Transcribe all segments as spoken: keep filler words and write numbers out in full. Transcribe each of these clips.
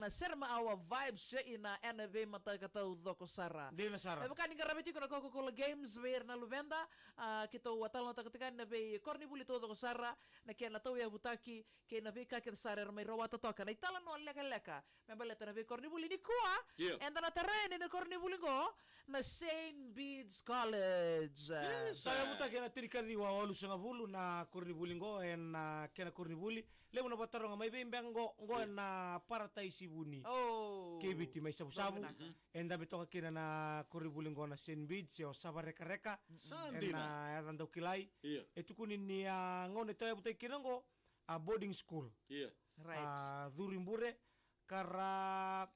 Na Serema Awa Vibes Show ina ena veimataka taucoko sara. Dina sara. Me vaka ni qaravi tiko na Coca-Cola Games vei ira na luveda, a, keitou a talanoataka tiko yani na veikoronivuli taucoko sara, na kena tauyavutaki, kei na veika kece sara era mai rawata toka. Na italanoa lekaleka me baleta na veikoronivuli nikua, Io. eda na tarai yani na koronivuli qo, na Saint Bede's College. Yes, Sa sir. yavutaki ena tinikaciwa walusagavulu na koronivuli qo, ena kena koronivuli. Levu na vataroga mai vei beka qo, qo Io. ena Paradise Vuni. Oh. Kei Viti mai Savusavu. Vinaka. E dabe toka kina na koronivuli qo na Saint Bede's, e o Savarekareka. Sa Ena dina. yaca dau kilai. Io. E tukuni ni a gauna e tauyavutaki kina qo, a boarding school. Io. Right. A curu i bure, ka ra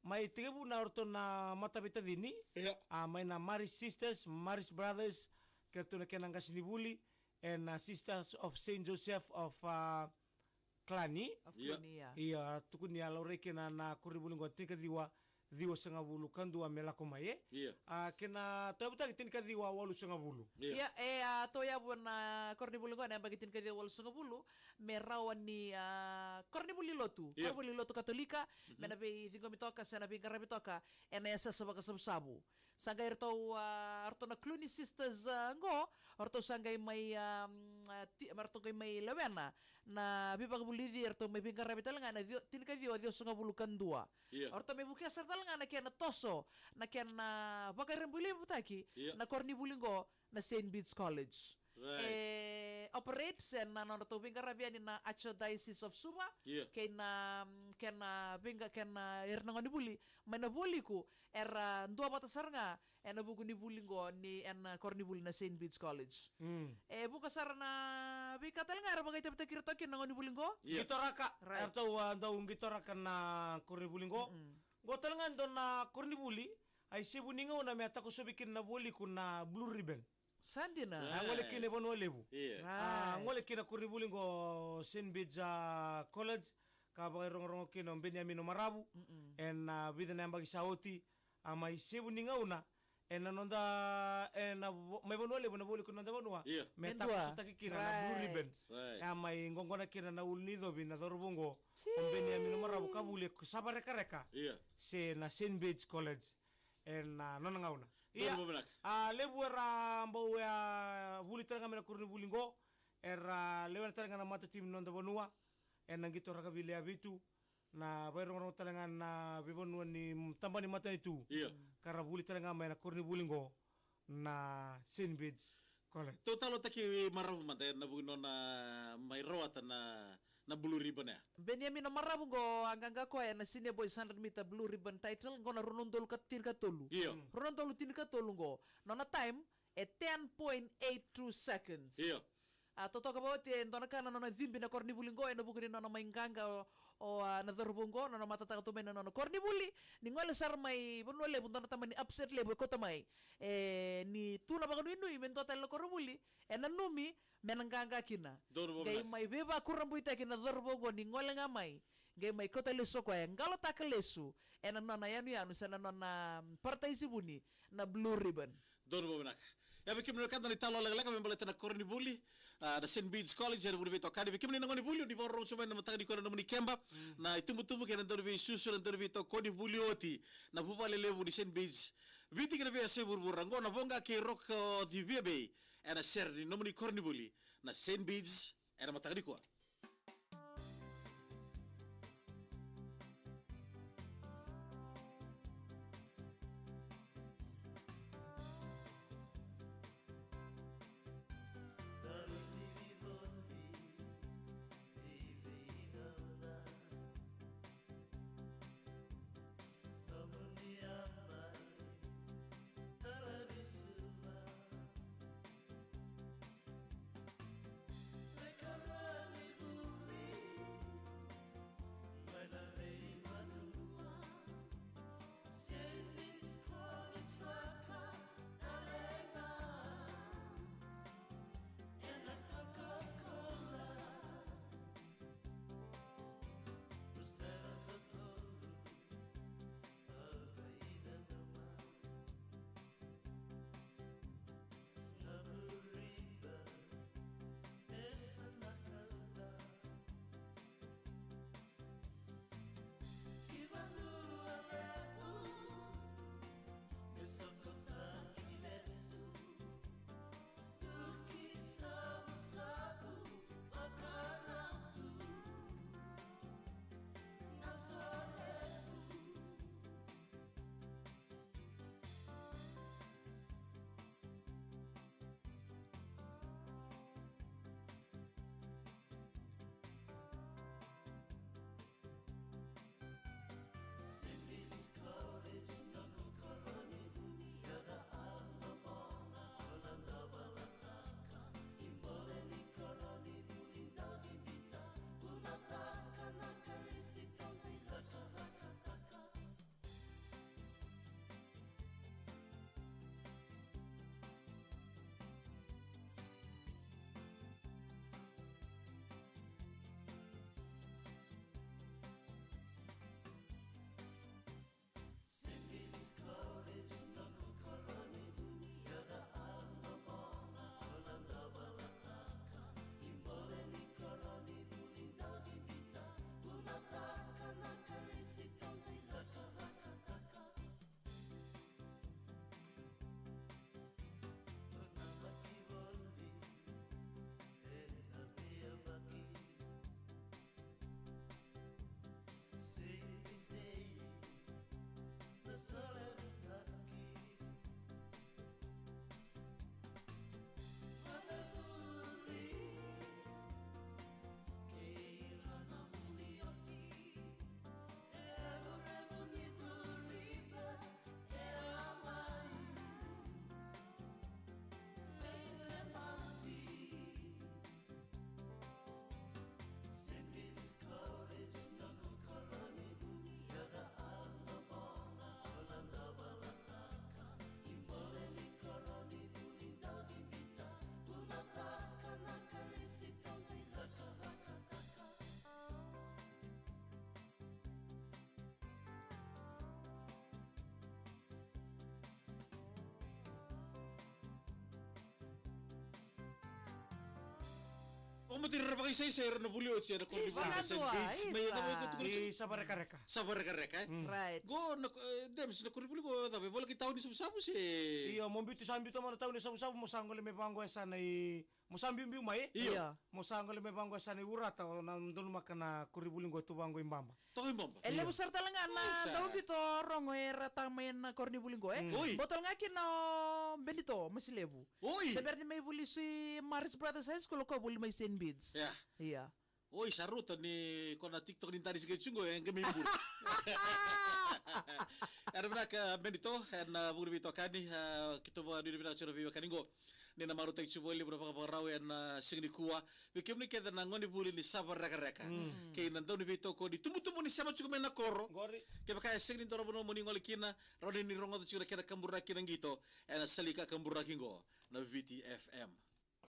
mai tekivu na o ratou na mataveitacini. Io. A mai na Marist Sisters, Marist Brothers, kei ratou na kena qasenivuli, ena Sisters of Saint Joseph of, a, Killarney. Of Io. Killarney, ia. Ia, tukuni a laurai kina na koronivuli qo tinikaciwa ciwasagavulu ka dua me lako mai, e? Io. A, kena tauyavutaki tinikaciwa walusagavulu. Io. Ia, e a tauyavu na koronivuli qo ena yabaki tinikaciwa walusagavulu, me rawa ni, a, koronivuli lotu. Io. Koronivuli lotu Katolika, me na veiciqomi toka, se na veiqaravi toka, ena yasayasa vakasavusavu. Sa qai ratou, a, ratou na Clooney Sisters, a, qo, ratou sa qai mai, a, mm, a, ti-, ratou qai mai lewena na veivakavulici, ratou mai veiqaravi tale ga na cio-, tinikaciwa ciwasagavulu ka dua. Io. Ratou mai vukea sara tale ga na kena toso, na kena vakairabulivutaki, Io. na koronivuli qo, na Saint Bede's College. Right. E operates ena nodratou veiqaravi yani na Archdiocese of Suva, Io. kei na, mm, kei na veiqa-, kei na ira na gonevuli mai na Vualiku, era duavata sara ga ena vuku ni vuli qo ni ena koronivuli na Saint Bede's College. Mm. E vuqa sara na veika tale ga era vakaitavitaki ira toka kina na gonevuli qo. Io. Qitoraka, Right. eratou a dau qitoraka na koronivuli qo. Mm-mm. Qo tale ga e dua na koronivuli, a isevu ni gauna me a takosovi kina na Vualiku na Blue Ribbon. Sa dina. A gole kina i Vanua Levu. Io. A Right. gole kina koronivuli qo Saint Bede's, a, College, ka vakairogorogo kina o Beniamino Maravu. Mm-mm. Ena, a, vica na yabaki sa oti, a mai sevu ni gauna, ena noda, ena vo-, mai Vanua Levu, na Vualiku ni noda vanua. Io. Me E dua. takosotaki kina na Blue Right. Ribbon. Right. A mai qoqona kina na ulu ni icovi na cauravou qo, o Jeez. Beniamino Maravu ka vuli e Savarekareka. Io. Se na Saint Bede's College. Ena nona gauna. Ia, Donu vinaka. a, levu era bau, a, vuli tale ga mai na koronivuli qo, era lewena tale ga na matatimi ni noda vanua, ena qitoraka vilea vitu, na vairogorogo tale ga na veivanua ni tabana ni matanitu. Ia. Ka ra vuli tale ga mai na koronivuli qo, na Saint Bede's College. Tou talanoataki Maravu mada ena vuku ni nona mai rawata na, na Blue Ribbon ya. Beniamino Maravu qo a qaqa koya ena senior boys hundred meter Blue Ribbon title, qo na rua na udolu ka tinikatolu. Io. Mm. Rua na udolu tinikatolu qo. Nona time e ten point eight two seconds. Io. A totoka vakaoti e dua na ka na nona cibi na koronivuli qo ena vuku ni nona mai qaqa o, o, a, na cauravou qo, nona matataka tu mai na nona koronivuli. Ni gole sara mai Vanua Levu, dua na tamani upset levu e kauta mai. E, ni tu na vakanuinui me dua tale na koronivuli e nanumi me na qaqa kina. Donu vakavinaka. Qai mai veivakurabuitaki na cauravou qo ni gole ga mai. Qai mai kauta lesu o koya, e qalotaka lesu ena nona yanuyanu se na nona, mm, Paradise Vuni na Blue Ribbon. Donu vakavinaka. Ia vei kemuni na wekada, na italanoa lekaleka me baleta na koronivuli, a, na Saint Bede's College ena Vuniveitokani. Vei kemuni na gonevuli, ni vakarorogo tiko mai na mataka nikua na nomuni keba, mm, na itubutubu kei na dau ni veisusu, na dau ni veitokoni vuli oti na vuvale levu ni Saint Bede's Viti kei na veiyasai vuravura. Qo na Voqa kei Roko Civia Bay ena sere ni nomuni koronivuli na Saint Bede's ena mataka nikua. O mati ra vakaisaisai era na vuli oti era koronivuli. Isa. Mai e cava e koto koto. Ni Savarekareka. Savarekareka, e? Mm. Right. Go na, eh, Dems, na koronivuli go cava, e vola ki tauni Savusavu se? Io, mo biuti sa biuta mai na tauni Savusavu, mo sa gole me vago e sa na i, mo sa biubiu mai. Io. Io. Mo sa gole me vago e sa na i Urata, o na donumaka na koronivuli go tu vago i Baba. Toka i Baba. E levu sara tale ga na dauqito rogo era tara mai na koronivuli qo, e? Mm. Oi. Botolo ga kina o Benito Masilevu. Oi. Se bera ni mai vuli si Marist Brothers High School, o koya vuli mai Saint Bede's. Ia. Ia. Oi, sa rauta ni ko na TikTok ni dari sike tiko qo, e qai mai buli. Era vinaka Benito, ena vuku ni veitokani, a, keitou vakanuinui vinaka tiko na veiwekani qo. Ni na marautaki tiko vakalevu na vakavakarau ena siga nikua. Vei kemuni kece na gonevuli ni Savarekareka. Mm. Kei na dauniveitokoni tubutubu ni sema tiko mai na koro. Qori. Kevaka e sega ni dua na vanua mo ni gole kina, rawa ni ni rogoca tiko na kena kaburaki na qito. Ena salika kaburaki qo, na Viti F M.